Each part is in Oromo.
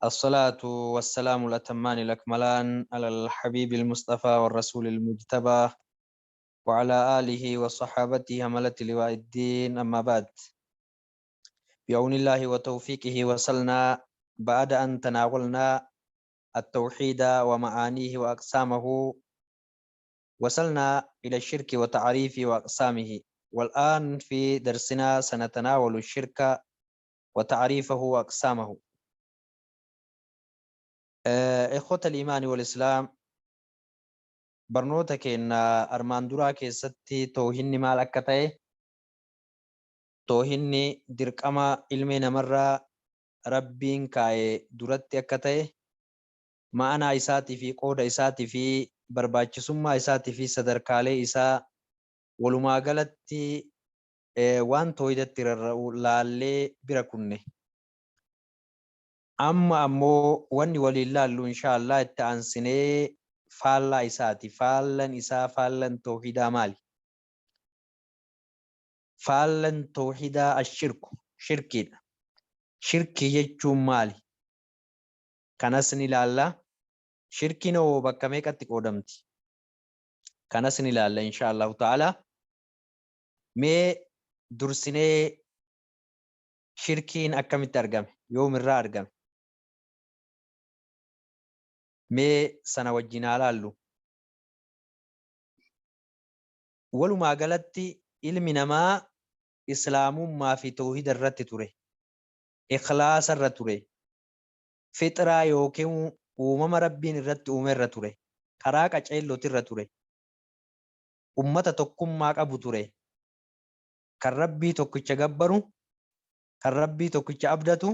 الصلاة والسلام الأتمان الأكملان على الحبيب المصطفى والرسول المجتبى وعلى آله وصحابته هملة لواء الدين. أما بعد، بعون الله وتوفيقه وصلنا بعد أن تناولنا التوحيد ومعانيه وأقسامه، وصلنا إلى الشرك وتعريفه وأقسامه، والآن في درسنا سنتناول الشرك وتعريفه وأقسامه. إخوة الإيمان والإسلام، barnoota keenya armaan duraa keessatti toohinni maal akka ta'e, toohinni dirqama ilmi namarraa Rabbiin kaa'e duratti akka ta'e, ma'anaa isaatii fi qooda isaatii fi barbaachisummaa isaatii fi sadarkaalee isaa, walumaa galatti waan toohidatti rarra'u laallee bira kunne. Amma ammoo wanni waliin laallu insha Allah itti aansinee faallaa isaati. Faallan isaa, faallan toohidaa maali? Faallan toohidaa ashirku, shirkiidha. Shirkii jechuun maali? Kanas ni ilaalla. Shirkiin hoo bakka meeqatti qoodamti? Kanas ni ilaalla insha Allahu ta'ala. Mee dursinee shirkiin akkamitti argame? Yoomirraa argame? Mee sana wajjin haa laallu. Walumaa galatti ilmi namaa islaamummaa fi toohida irratti ture. Ikhlaasa irra ture. Fixraa yookiin uumama Rabbiin irratti uume irra ture. Karaa qaceelloti irra ture. Ummata tokkummaa qabu ture. Kan Rabbii tokkicha gabbaru, kan Rabbii tokkicha abdatu,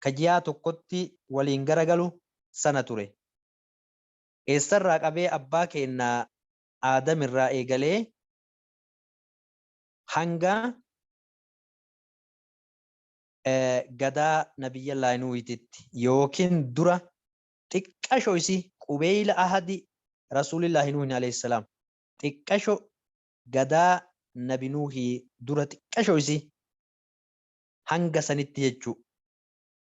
ka ji'aa tokkotti waliin garagalu sana ture. Eessarraa qabee? Abbaa keenna Aadam irraa eegalee hanga gadaa Nabiyyallaahi Nuuhititti, yookiin dura xiqqasho isii qubeeyla ahadi Rasuulillaahi Nuuhin alayhi salaam, xiqqasho gadaa Nabi Nuuhii dura xiqqasho isii hanga sanitti jechuu,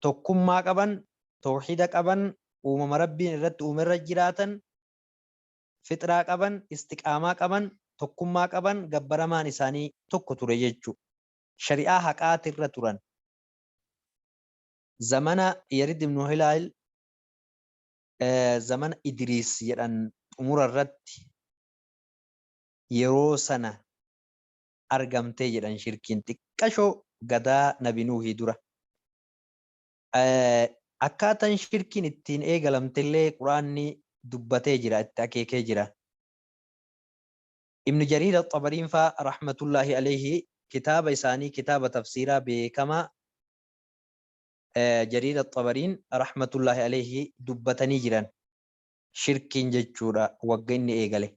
tokkummaa qaban, toohida qaban, uumama Rabbiin irratti uumerra jiraatan, fixraa qaban, istiqaamaa qaban, tokkummaa qaban, gabbaramaan isaanii tokko ture jechuu, shari'aa haqaatirra turan. Zamana Yarid ibnu Hilaal, zamana Idriis jedhan xumura irratti, yeroo sana argamtee jedhan shirkiin, xiqqashoo gadaa Nabi Nuuhii dura. Akkaataan shirkiin ittiin eegalamtellee Quraanni dubbatee jira, itti akeekee jira. Ibnu Jariir Axxabariin faa rahmatullaahi alayhi kitaaba isaanii, kitaaba tafsiiraa beekamaa Jariir Axxabariin rahmatullaahi alayhi dubbatanii jiran, shirkiin jechuudha wagga inni eegale.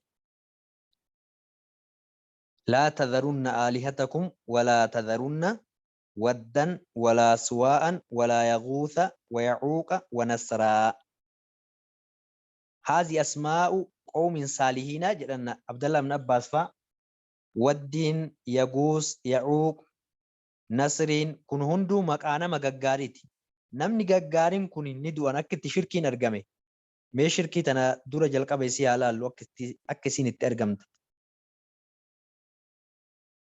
Laa tadharunna aalihatakum walaa tadharunna waddan walaa suwaa'an walaa yaghuutha wayacuuqa wanasraa. Haazi asmaa'u qawmin saalihiina jedhan Abdallah ibn Abbaas faa. Waddiin, Yaguus, Yacuuq, Nasriin kun hunduu maqaa nama gaggaariiti. Namni gaggaariin kun ni du'an, akka itti shirkiin argame. Mee shirkii tana dura jalqaba isii haa laallu, akka isiin itti argamte.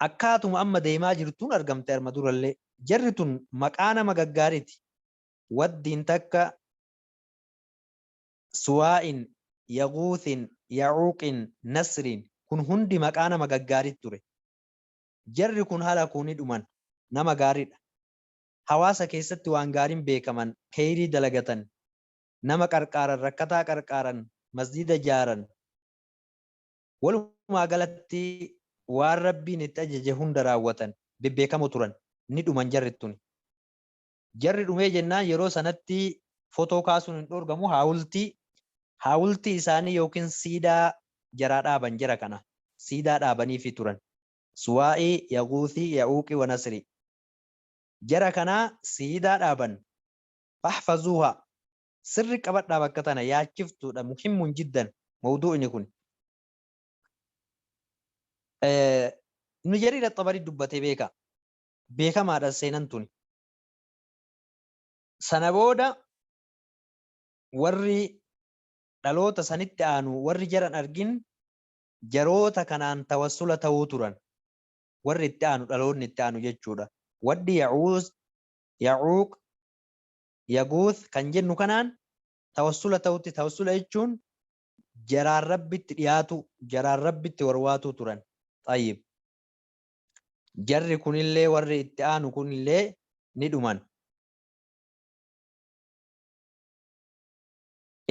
Akkaatuma amma deemaa jirtuun argamte arma durallee. Jarri tun maqaa nama gaggaariiti. Waddiin takka, Suwaa'in, Yaguuthin, Yacuuqin, Nasriin kun hundi maqaa nama gaggaarii ture. Jarri kun halakuu, ni dhuman. Nama gaariidha. Hawaasa keessatti waan gaariin beekaman, keeyrii dalagatan, nama qarqaaran, rakkataa qarqaaran, masjida jaaran. Walumaa galatti waan Rabbiin itti ajaje hunda raawwatan, bebbeekamo turan. Ni dhuman jarri tuni. Jarri dhumee jennaan, yeroo sanatti fotoo kaasuun hin dhoorgamu, haawultii isaanii yookiin siidaa jaraa dhaaban, jara kana siidaa dhaabaniifi turan. Suwaa'ii, Yaguuthii, Ya'uuqi wa Nasrii. Jara kanaa siidaa dhaaban. Fahfazuuha. Sirri qabadhaa, bakka tana yaachiftuudha, muhimmun jiddan mawduu'ni kun. Ibnu Jariir Axxabarii dubbatee beeka. Beekamaadha seenan tuni. Sana booda warri dhaloota sanitti aanu warri jaran argin jaroota kanaan tawassula ta'uu turan. Warri itti aanu dhaloonni itti aanu jechuudha. Waddi Ya'uuz, Ya'uuq, Yaguuth kan jennu kanaan tawassula ta'utti tawassula jechuun jaraan Rabbitti dhiyaatu, jaraan Rabbitti warwaatuu turan. Xayyib. Jarri kunillee warri itti aanu kunillee ni dhuman.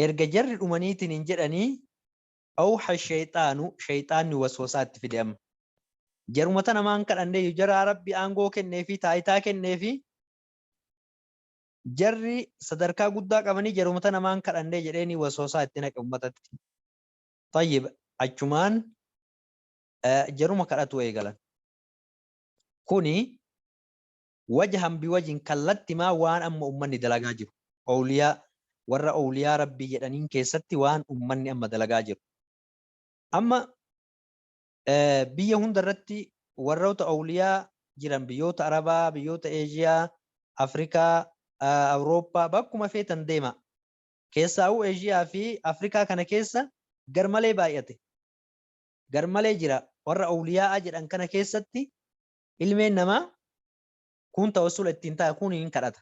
Erga jarri dhumaniitiin hin jedhanii awha shayxaanu shayxaanni waswasaa itti fide amma. Jaruma tana maan kadhannee jaraa Rabbi aangoo kennee fi taayitaa kennee fi jarri sadarkaa guddaa qabanii jaruma tana maan kadhannee jedheeni waswasaa itti naqe ummatatti. Tayyib achumaan jaruma kadhatuu eegalan. Kuni wajhan biwajhin kallattimaa waan amma ummanni dalagaa jiru. Owliyaa warra owliyaa Rabbii jedhaniin keessatti waan ummanni amma dalagaa jiru. Amma biyya hunda irratti warroota owliyaa jiran biyyoota Arabaa, biyyoota Eeshiyaa, Afrikaa, Awurooppaa bakkuma feetan deema. Keessaa'uu Eeshiyaa fi Afrikaa kana keessa garmalee baay'ate. Garmalee jira warra owliyaa'a jedhan kana keessatti ilmeen namaa kun tawassula ittiin ta'a kun hin kadhata.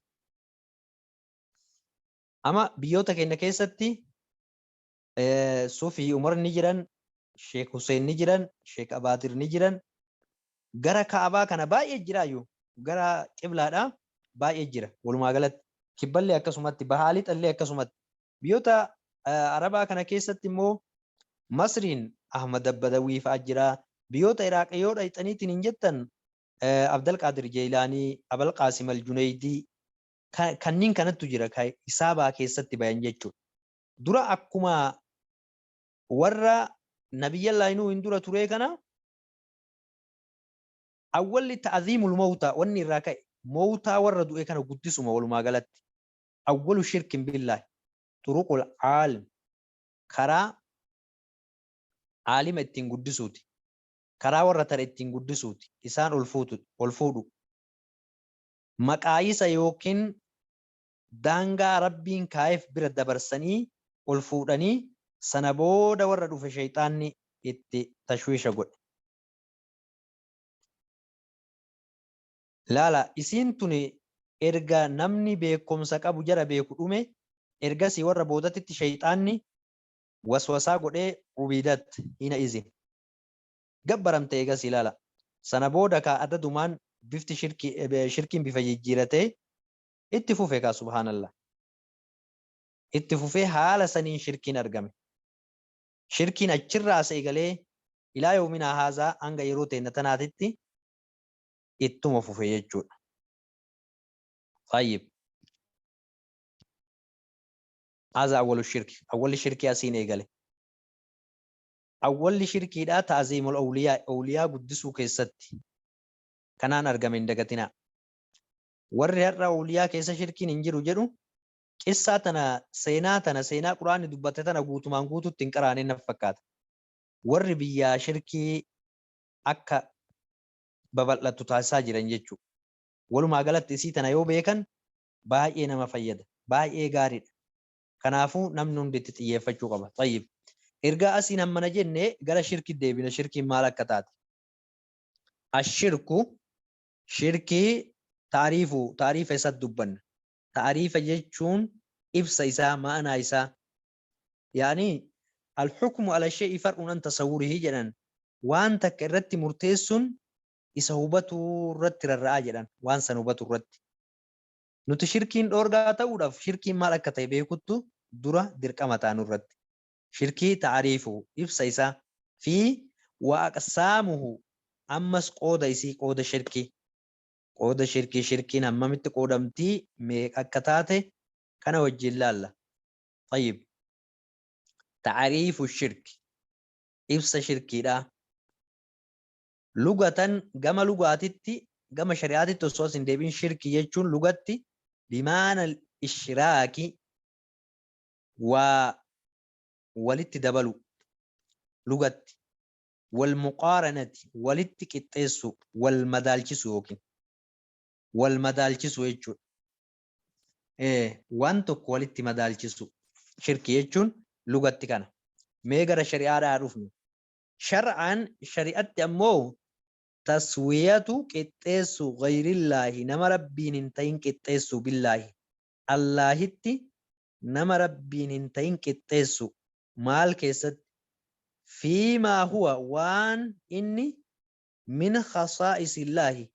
Amma biyyoota keenya keessatti Sufii Umar ni jiran, Sheek Hussein ni jiran, Sheek Abaadir ni jiran. Gara Kaabaa kana baay'ee jiraayyuu gara qiblaadha baay'ee jira walumaa galatti. Kibballee akkasumatti, bahaa lixallee akkasumatti. Biyyoota Arabaa kana keessatti immoo Masriin Ahmad Abbadawii fa'aa jira. Biyyoota Iraaq yoo dhayxaniitiin hin jettan Abdalqaadir Jeeylaanii, Abalqaasim Aljuneydii kanniin kanattu jira ka hisaabaa keessatti bayan jechuudha. Dura akkuma warra Nabiyyallaahi Nuuhin dura turee kana awwalli ta'aziimul mawtaa wanni irraa ka'e mawtaa warra du'e kana guddisuma walumaa galatti. Awwalu shirkin billaahi turuqul aalim karaa aalima ittiin guddisuuti. Karaa warra tare ittiin guddisuuti. Isaan ol fuutu ol fuudhu. Maqaayisa yookiin daangaa Rabbiin kaa'eef bira dabarsanii ol fuudhanii sana booda warra dhufe sheyxaanni itti tashwiisha godhe. Laala isiin tuni erga namni beekkomsa qabu jara beeku dhume ergasii warra boodatitti sheyxaanni waswasaa godhee ubidat hina izin gabbaramte eegasii laala sana booda kaa adadumaan bifti shirkiin bifa jijjiiratee itti fufe kaa subhaanallah itti fufee haala saniin shirkiin argame shirkiin achirraa as eegalee ilaa yoominaa haazaa hanga yeroo teenna tanaatitti ittuma fufe jechuudha. Tayyib. Haza awwalu shirki. Awwalli shirkii asiin eegale. Awwalli shirkiidha ta'ziimul awliyaa awliyaa guddisuu keessatti. Kanaan argame hin dagatinaa. Warri har'a awliyaa keessa shirkiin hin jiru jedhu qissaa tana seenaa tana seenaa quraanni dubbate tana guutumaan guututti hin qaraanee naf fakkaata. Warri biyyaa shirkii akka babal'attu taasisaa jiran jechuudha. Walumaa galatti isii tana yoo beekan baay'ee nama fayyada. Baay'ee gaariidha. Kanaafuu namni hundi itti xiyyeeffachuu qaba. Xayyib. Ergaa asiin hammana jenne gara shirki deebina. Shirkiin maal akka taate. Ashirku shirkii taariifu taariifa isatti dubbanna. Taariifa jechuun ibsa isaa ma'anaa isaa. Yaani al-hukmu ala shay'i far'un an tasawwurihi jedhan waan takka irratti murteessuun isa hubatuu irratti rarra'aa jedhan waan san hubatu irratti. Nuti shirkiin dhoorgaa ta'uudhaaf shirkiin maal akka ta'e beekuttu dura dirqama ta'a nurratti. Shirkii ta'ariifuhu ibsa isaa fi wa aqsaamuhu ammas qooda isii qooda shirkii qooda shirkii shirkiin hammamitti qoodamtii meeqa akka taate kana wajjin laalla. Tayyib. Ta'ariifu shirki ibsa shirkiidha. Lugatan gama lugaatitti gama shari'aatitti osoo as hin deebiin shirkii jechuun lugatti bimaana ishraaki waa walitti dabalu lugatti wal muqaaranati walitti qixxeessu wal madaalchisu yookiin wal madaalchisu jechuudha. Waan tokko walitti madaalchisu. Shirkii jechuun lugatti kana. Mee gara shari'aadhaa dhufnu. Shar'aan shari'atti ammoo taswiyatu qixxeessu gayrillaahi nama Rabbiin hin ta'in qixxeessu billaahi Allaahitti nama Rabbiin hin ta'in qixxeessu maal keessatti fiimaa huwa waan inni min khasaa'isillaahi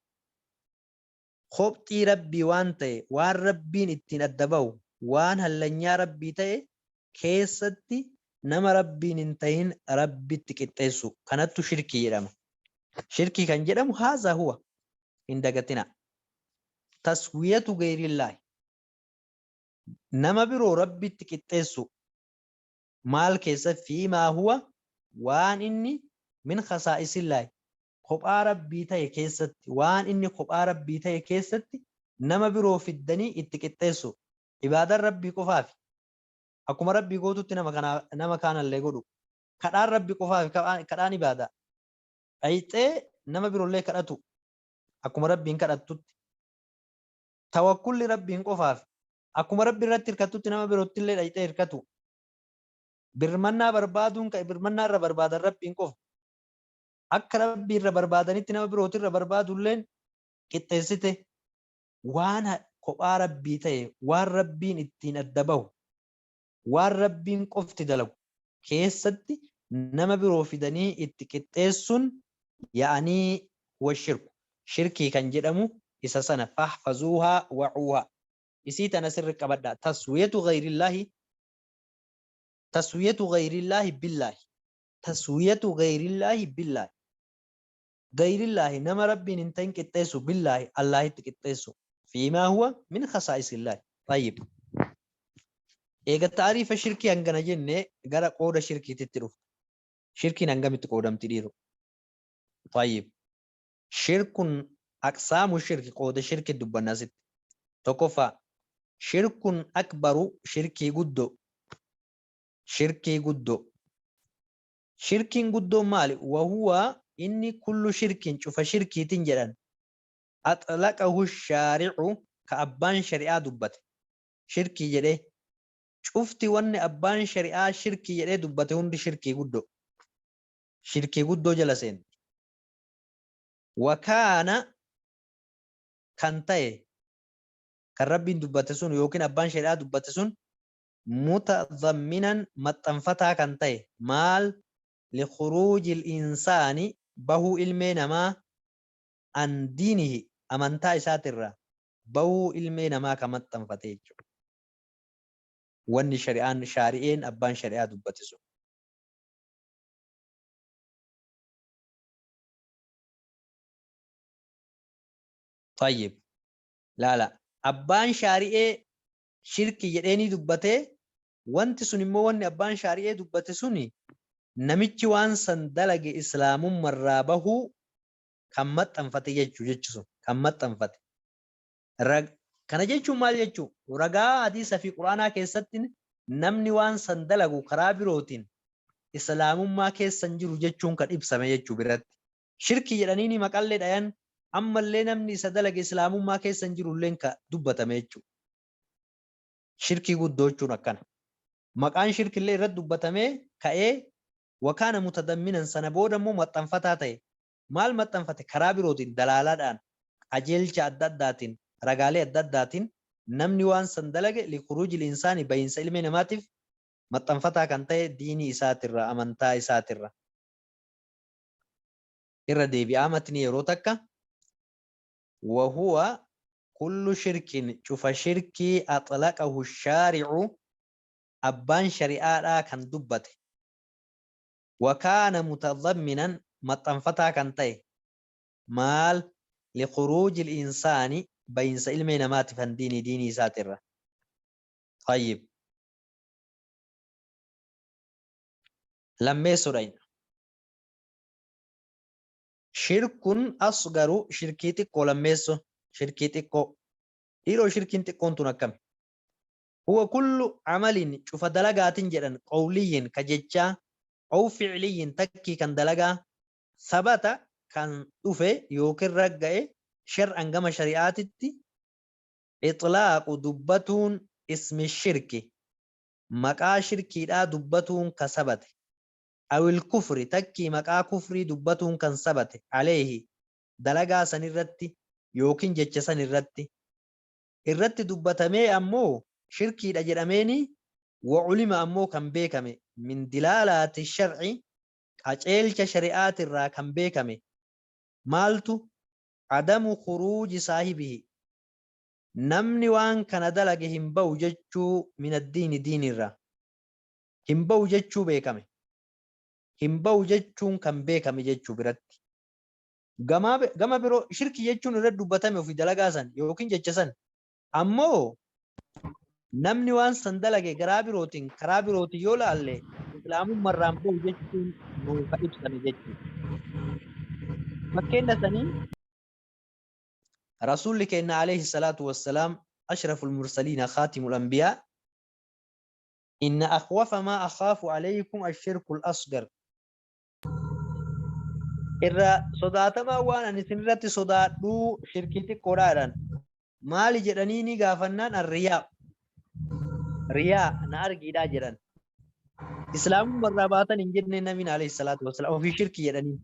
Kophxii Rabbii waan ta'e, waan Rabbiin ittiin adda bahu, waan hallanyaa Rabbii ta'e keessatti nama Rabbiin hin tahin Rabbitti qixxeessu. Kanattu shirkii jedhama. Shirkii kan jedhamu haazaa huwa. Hin dagatinaa. Taswiyatu geyrillaahi. Nama biroo Rabbitti qixxeessu. Maal keessatti? Fiimaa huwa waan inni min khasaa'isillaahi. Kophaa Rabbii ta'e keessatti, waan inni kophaa Rabbii ta'e keessatti nama biroo fiddanii itti qixxeessu. Ibaadaan Rabbii qofaafi. Akkuma Rabbii gootutti nama kana nama kaanallee godhu. Kadhaan Rabbi qofaafi kadhaan ibaadaa. Dhayxee nama biroollee kadhatu. Akkuma Rabbiin kadhattutti. Tawakkulli Rabbiin qofaafi. Akkuma Rabbi irratti hirkattutti nama biroottillee dhayxee hirkatu. Birmannaa barbaaduun kan birmannaa irra barbaadan Rabbiin qofa. Akka Rabbii irra barbaadanitti nama birootirra barbaadulleen qixxeessite waan kophaa Rabbii ta'e waan Rabbiin ittiin adda bahu waan Rabbiin qofti dalagu keessatti nama biroo fidanii itti qixxeessuun ya'anii huwa shirku shirkii kan jedhamu isa sana fahfazuuhaa wacuuhaa isii tana sirri qabadhaa taswiyatu gayrillaahi taswiyatu gayrillaahi billaahi Taswiyatu gayrillaahi billaahi. Gayrillaahi nama Rabbiin hin ta'in qixxeessu billaahi Allaahitti qixxeessu. Fiimaa huwa min khasaa'isillaahi. Xayyib. Eega ta'ariifa shirkii hangana jenne gara qooda shirkiititti dhufna. Shirkiin hangamitti qoodamti dhiiro? Xayyib. Shirkun aqsaamu shirki qooda shirki dubbanna asitti. Tokkoffaa shirkun akbaru shirkii guddoo. Shirkii guddoo. Shirkiin guddoon maali? Wahuwa inni kullu shirkin cufa shirkiitin jedhan. Axlaqahu shaari'u ka abbaan shari'aa dubbate. Shirkii jedhee. Cufti wanni abbaan shari'aa shirkii jedhee dubbate hundi shirkii guddoo. Shirkii guddoo jala seenti. Wakaana kan ta'e kan Rabbiin dubbate sun yookiin abbaan shari'aa dubbate sun mutadamminan maxxanfataa kan ta'e maal likhuruujil insaani bahuu ilmee namaa an diinihi amantaa isaatirraa bahuu ilmee namaa ka maxxanfate jechuudha. Wanni shari'aan shaari'een abbaan shari'aa dubbate sun. Tayyib. Laala. Abbaan shaari'ee shirkii jedheenii dubbatee wanti sun immoo wanni abbaan shaari'ee dubbate suni namichi waan san dalage islaamummarraa bahuu kan maxxanfate jechuu jechi sun kan maxxanfate. Kana jechuun maal jechuu? Ragaa hadiisa fi quraanaa keessatti namni waan san dalagu karaa birootiin islaamummaa keessa hin jiru jechuun kan ibsame jechuu biratti. Shirkii jedhaniini maqallee dhayan ammallee namni isa dalage islaamummaa keessa hin jirulleen ka dubbatame jechuu. Shirkii guddoo jechuun akkana. Maqaan shirkillee irratti dubbatamee ka'ee wakaana mutadamminan sana booda immoo maxxanfataa ta'e. Maal maxxanfate? Karaa birootiin dalaalaadhaan, qajeelcha adda addaatiin, ragaalee adda addaatiin namni waan san dalage likuruujil insaani bahiinsa ilmee namaatiif maxxanfataa kan ta'e diinii isaatirra, amantaa isaatirra. Irra deebi'aa matnii yeroo takka. Wahuwa Kullu shirkin cufa shirkii axlaqahu shaari'u abbaan shari'aadhaa kan dubbate. Wa kaana mutadamminan maxxanfataa kan ta'e. Maal? Likhuruujil insaani bayiinsa ilmee namaatif an diinii diinii isaatirra. Xayyib. Lammeessoo dhayna. Shirkun asgaru shirkii xiqqoo lammeesso shirkii xiqqoo. Dhiiroo shirkiin xiqqoon tun akkami? Huwa kullu amalin cufa dalagaatin jedhan qawliyyin ka jechaa aw fi'liyyin takkii kan dalagaa sabata kan dhufe yookiin ragga'e shar'an gama shari'aatitti Ixlaaqu dubbatuun ismi shirki, maqaa shirkiidhaa dubbatuun ka sabate, awil kufri, takkii maqaa kufrii dubbatuun kan sabate, aleehi, dalagaa san irratti yookiin jecha san irratti irratti dubbatamee ammoo shirkiidha jedhameeni, wa culima ammoo kan beekame, min dilaalaati shar'i, qaceelcha shari'aatirraa kan beekame maaltu, adamu khuruuji saahibihi, namni waan kana dalage hin bahu jechuu, min addiini, diinirraa hin bahu jechuu beekame, hin bahu jechuun kan beekame jechuu biratti. Gama biroo shirki jechuun irratti dubbatame ofii dalagaa san yookiin jecha san, ammoo namni waan san dalage garaa birootiin, karaa birootiin yoo laalle, islaamummarraan bahu jechuun nuuf ibsame jechuudha. Fakkeenya sanii Rasuulli keenya alayhi salaatu wassalaam, ashraful mursaliina, khaatimul anbiyaa, "Inna akhwafa maa akhaafu alaykum ashirkul asgar," irra sodaatamaa waan ani isin irratti sodaadhu shirkii xiqqoodha jedhan. Maali jedhanii ni gaafannaan, "Arriyaa," riyaa na argiidhaa jedhan. Islaamummaa irraa baatan hin jenne nabiin alayhi salaatu wassalaam, ofii shirkii jedhanii.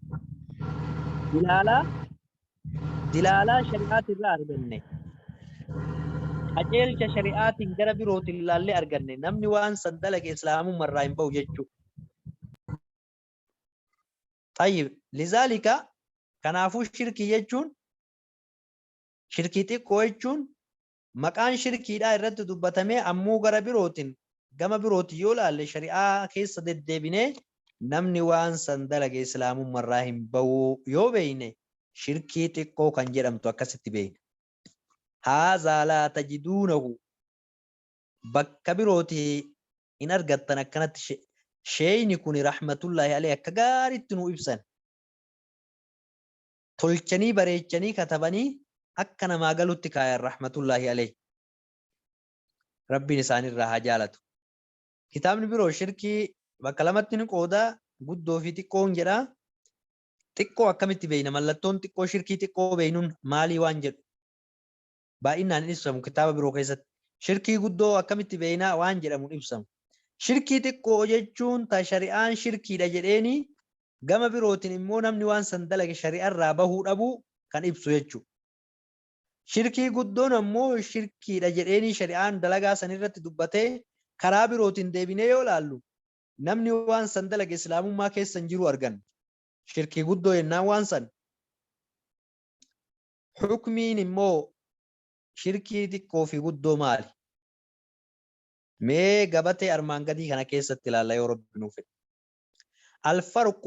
Dilaalaa shari'aati irraa arganne. Qajeelcha shari'aatiin gara birootiin ilaallee arganne, namni waan san dalage islaamummaa irraa hin bahu jechuudha. طيب، لذلك kanaafuu shirkii jechuun, shirkii xiqqoo jechuun, maqaan shirkiidhaa irratti dubbatamee ammoo gara birootiin, gama birootiin yoo laalle, shari'aa keessa deddeebinee namni waan san dalage islaamummaa irraa hin bahu yoo beeyne, shirkii xiqqoo kan jedhamtu akkasitti beeyna. هذا لا تجدونه, bakka birootii hin argattan akkanatti. Sheeyni kun rahmatullaahi alayhi akka gaariitti nu ibsan. Tolchanii bareechanii katabanii akka namaa galutti kaayan rahmatullaahi alayhi. Rabbiin isaanirraa haa jaalatu. Kitaabni biroo shirkii bakka lamatti ni qooda, guddoo fi xiqqoon jedha. Xiqqoo akkamitti beeyna? Mallattoon xiqqoo, shirkii xiqqoo beeynuun maalii waan jedhu baay'inaan hin ibsamu kitaaba biroo keessatti. Shirkii guddoo akkamitti beeynaa waan jedhamu hin ibsamu. Shirkii xiqqoo jechuun ta shari'aan shirkiidha jedheeni, gama birootiin immoo namni waan san dalage shari'arraa bahuu dhabuu kan ibsu jechuudha. Shirkii guddoon ammoo shirkiidha jedheeni shari'aan dalagaa san irratti dubbatee, karaa birootiin deebinee yoo laallu namni waan san dalage islaamummaa keessa hin jiru arganna. Shirkii guddoo jennaan waan san. Hukmiin immoo shirkii xiqqoo fi guddoo maali? Mee gabatee armaan gadii kana keessatti ilaalla yoo Rabbi nuuf fedhe. الفرق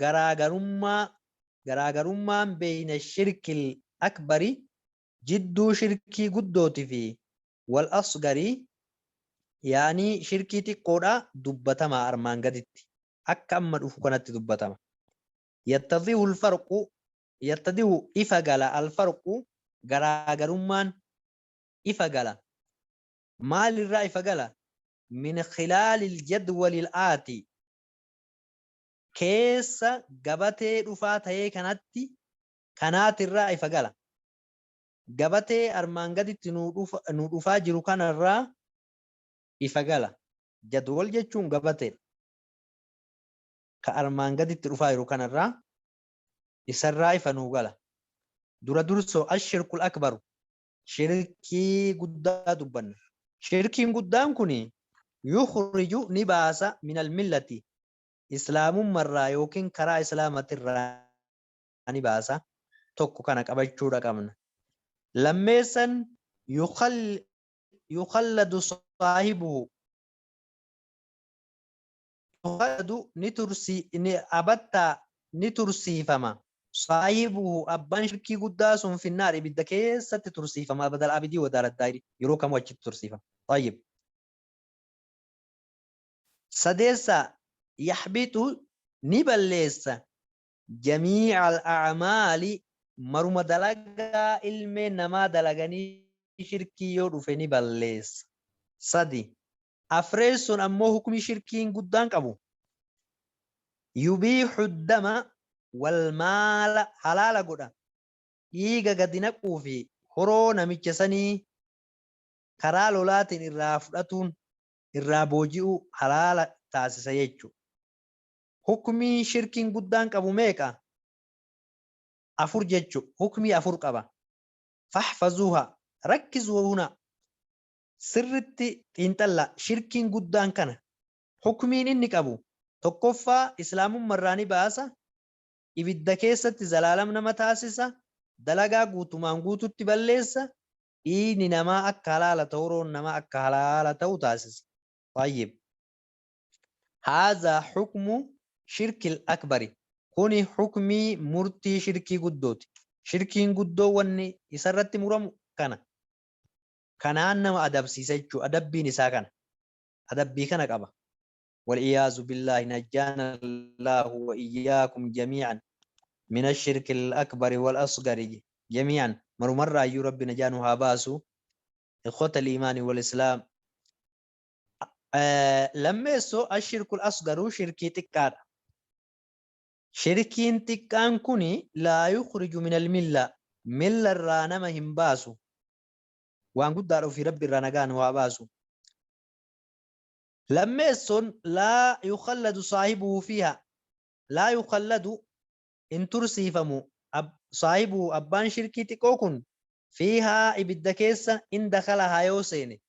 garaagarummaa, garaagarummaan بين الشرك الأكبر, jidduu shirkii guddootii fi والأصغر, yaanii shirkii xiqqoodha, dubbatama armaan gaditti akka amma dhufu kanatti dubbatama. يتضح الفرق, يتضح ifa gala, الفرق garaagarummaan ifa gala. Maalirraa ifa gala? من خلال الجدول الآتي, keessa gabatee dhufaa ta'ee kanatti, kanaatirraa ifa gala. Gabatee armaan gaditti nu dhufaa jiru kanarraa ifa gala. جدول jechuun gabateedha. Ka armaan gaditti dhufaa jiru kanarraa, isarraa ifa nuu gala. Dura dursoo الشرك الأكبر, shirkii guddaa dubbanna. Shirkiin guddaan kun يخرج ni baasa, من الملة, islaamummarraa yookiin karaa islaamatirraa ni baasa. Tokko kana qabachuudha qabna. Lammeessan يخلد صاحبه, يخلد ni tursi, ni abattaa ni tursiifama. صاحبه abbaan shirkii guddaa sun في النار, ibidda keessatti tursiifama, أبد الآبدين ودار الدائرين, yeroo kamuu achitti tursiifama. طيب. Sadeessa يحبط ni balleessa, جميع الأعمال, maruma dalagaa ilmeen namaa dalaganii shirkii yoo dhufe ni balleessa. Sadi. Afreessuun ammoo hukmi shirkiin guddaan qabu. يبيح الدم والمال, halaala godha. Dhiiga gadi naquu fi horoo namicha sanii. Karaa lolaatiin irraa fudhatuun, irraa booji'uu halaala taasisa jechuudha. Hukmii shirkiin guddaan qabu meeqa? Afur jechuudha. Hukmii afur qaba. Fahfazuuha rakkizuu huna, sirritti xiinxalla. Shirkiin guddaan kana. Hukmiin inni qabu tokkoffaa, islaamummarraa ni baasa, ibidda keessatti zalaalam nama taasisa, dalagaa guutumaan guututti balleessa, dhiigni namaa akka halaala ta'u, roon namaa akka halaala ta'u taasisa. طيب، هذا حكم شرك الأكبر. Kuni hukmii murtii shirkii guddooti. Shirkiin guddoo wanni isarratti muramu kana. Kanaan nama adabsiisa jechuudha. Adabbiin isaa kana. Adabbii kana qaba. والعياذ بالله، نجانا الله وإياكم جميعا من الشرك الأكبر والأصغر جميعا. Marumarraa iyyuu Rabbi najaa nu haa baasu. إخوة الإيمان والإسلام، lammeessoo الشرك الأصغر, shirkii xiqqaadha. Shirkiin xiqqaan kuni لا يخرج من الملة, milla irraa nama hin baasu. Waan guddaadha ofii Rabbi irraa nagaa nu haa baasu. Lammeessoon لا يخلد صاحبه فيها, لا يخلد hin tursiifamu, صاحبه abbaan shirkii xiqqoo kun, فيها ibidda keessa, إن دخلها yoo seene,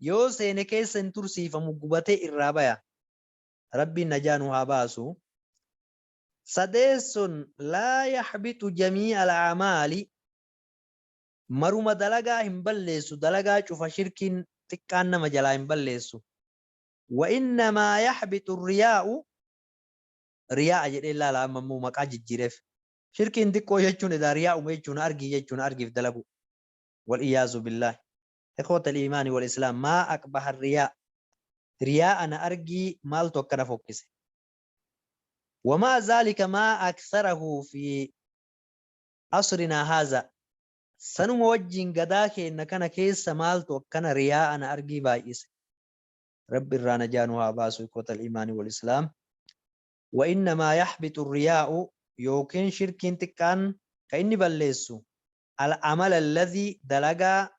yoo seene keessa hin tursiifamu, gubatee irraa baya. Rabbiin najaa nu haa baasu. Sadeesson لا يحبط جميع الأعمال, maruma dalagaa hin balleessu. Dalagaa cufa shirkiin xiqqaan nama jalaa hin balleessu. وإنما يحبط الرياء. Riyaa jedhee ilaala. Amma immoo maqaa jijjiireef. Shirkiin xiqqoo jechuun edaa riyaa'uma jechuun, argii jechuun, argiif dalagu. والعياذ بالله. إخوة الإيمان والإسلام، ما أقبح الرياء. Riyaa ana argii maaltu akkana fokkise? ومع ذلك ما أكثره في عصرنا هذا. Sanuma wajjin gadaa keenna kana keessa maaltu akkana riyaa ana argii baay'ise? Rabbi irraa najaa nu haa baasu. إخوة الإيمان والإسلام، وإنما يحبط الرياء yookiin shirkiin xiqqaan ka inni balleessu, العمل الذي dalagaa,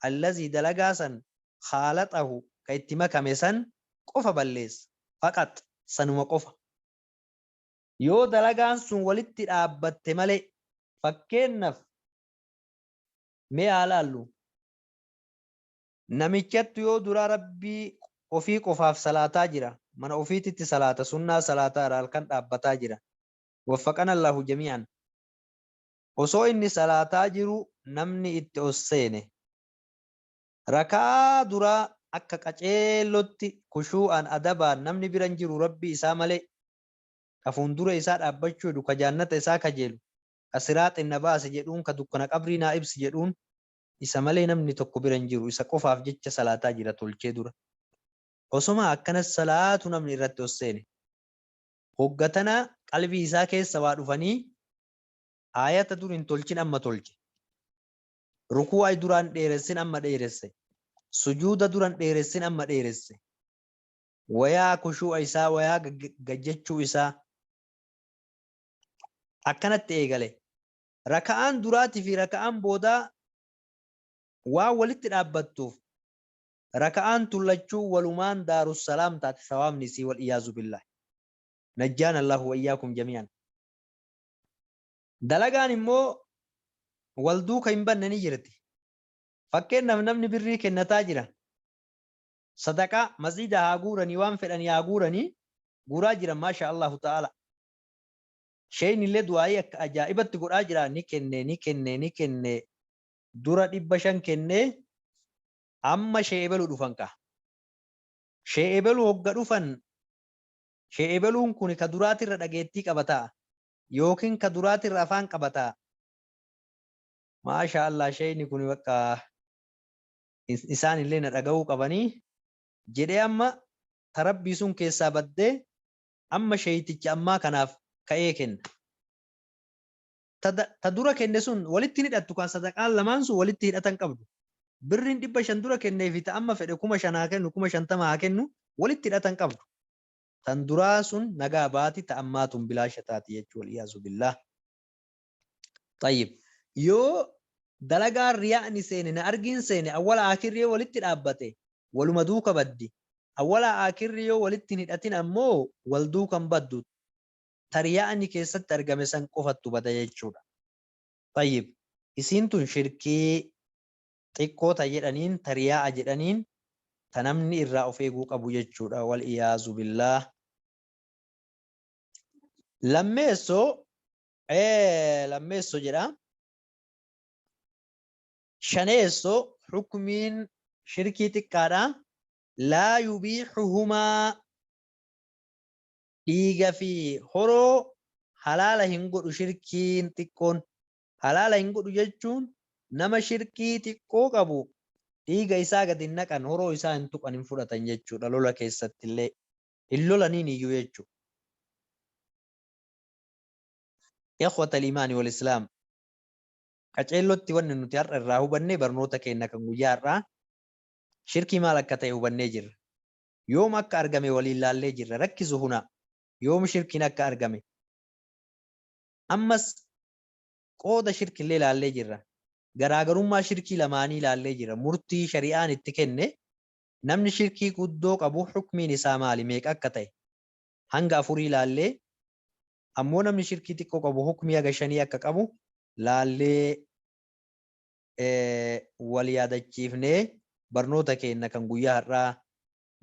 الذي dalagaa san, خالطه ka itti makame san qofa balleessa. فقط sanuma qofa, yoo dalagaan sun walitti dhaabbatte malee. Fakkeennaaf mee haa laallu. Namichatti yoo duraa Rabbii ofii qofaaf salaataa jira, mana ofiititti salaata, sunnaa salaataa, halkan dhaabbataa jira. وفقنا الله جميعا. Osoo inni salaataa jiru namni itti os seene. Rakaa duraa akka qaceellotti kushuu'aan adabaan, namni biran jiru Rabbi isaa malee, ka fuuldura isaa dhaabbachuu jedhu, ka jaannata isaa kajeelu, ka siraaxin na baase jedhuun, ka dukkana qabrii naa ibsi jedhuun, isa malee namni tokko biran jiru, isa qofaaf jecha salaataa jira tolchee dura. Osoma akkanas salaatu namni irratti os seene. Hoggatana qalbii isaa keessa waa dhufanii, aayata dur hin tolchin amma tolche. Rukuu ay duraan dheeressin amma dheeresse. Sujuuda duran dheeressin amma dheeresse. Wayaa kushuu'a isaa, wayaa gajjachuu isaa akkanatti eegale. Raka'aan duraatii fi raka'aan boodaa waan walitti dhaabbattuuf, raka'aan tullachuu walumaan daarussalaam taate sawaabni isii. والعياذ بالله، نجانا الله وإياكم جميعا. Dalagaan immoo wal duuka hin banne ni jirti. Fakkeenyaaf namni birrii kennataa jira. Sadaqaa masjida haa guuranii, waan fedhanii haa guuranii, guuraa jiran, ما شاء الله تعالى. Sheen illee du'aayii akka ajaa'ibatti godhaa jira. Ni kenne, ni kenne, ni kenne. Dura 500 kennee, amma shee'ebelu dhufan ka. Shee'ebelu hogga dhufan, shee'ebeluun kun ka duraatirra dhageettii qabataa yookiin ka duraatirra afaan qabataa. ما شاء الله, sheeyni kun bakka isaan illee na dhaga'uu qabanii jedhee, amma tarabbii sun keessaa baddee, amma sheeyiticha ammaa kanaaf ka'ee kenna. Ta dura kenne sun walitti hidhattu kan sadaqaan lamaan sun walitti hidhatan qabdu. Birriin 500 dura kennee fi ta amma fedhe 5,000 haa kennu, 50,000 haa kennu, walitti hidhatan qabdu. Tan duraa sun nagaa baati, ta ammaa tun bilaasha taati jechuu. والعياذ بالله. طيب, yoo Dalagaan riyaa'ni seene na argiin seene awwala aakirri yoo walitti dhaabbate waluma duuka baddi. Awwala aakirri yoo walitti hin hidhatin ammoo wal duuka hin baddu. Ta riyaa'ni keessatti argame san qofattu bada jechuudha. Xayyib isiin tun shirkii xiqqoo ta jedhaniin ta riyaa'a jedhaniin ta namni irraa of eeguu qabu jechuudha. Wal iyaazu billaah. Lammeesso lammeesso jedha. Shaneesso hukmiin shirkii xiqqaadha. Laa yubiixuhumaa dhiiga fi horoo halaala hin godhu shirkiin xiqqoon. Halaala hin godhu jechuun nama shirkii xiqqoo qabu dhiiga isaa gad hin naqan horoo isaa hin tuqan hin fudhatan jechuudha lola keessatti illee. Hin lolaniin iyyuu jechuudha. Ikhwata al-imaani wal islaam. Qaceellotti wanni nuti har'a irraa hubanne barnoota keenya kan guyyaa har'aa shirkii maal akka ta'e hubannee jirra. Yoom akka argame waliin laallee jirra. Rakkisu huna yoom shirkiin akka argame. Ammas qooda shirkillee laallee jirra. Garaagarummaa shirkii lamaanii laallee jirra. Murtii shari'aan itti kenne namni shirkii guddoo qabu hukmiin isaa maali meeqa akka ta'e hanga afurii laallee ammoo namni shirkii xiqqoo qabu hukmii haga shanii akka qabu laallee wal yaadachiifnee barnoota keenya kan guyyaa har'aa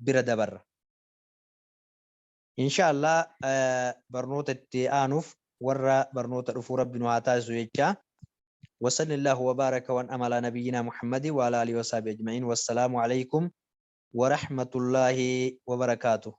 bira dabarra. Insha Allah barnoota itti aanuuf warra barnoota dhufuu Rabbi nu haa taasisu jecha. وصلى الله وبارك وانعم على نبينا محمد وعلى اله وصحبه اجمعين والسلام عليكم ورحمة الله وبركاته.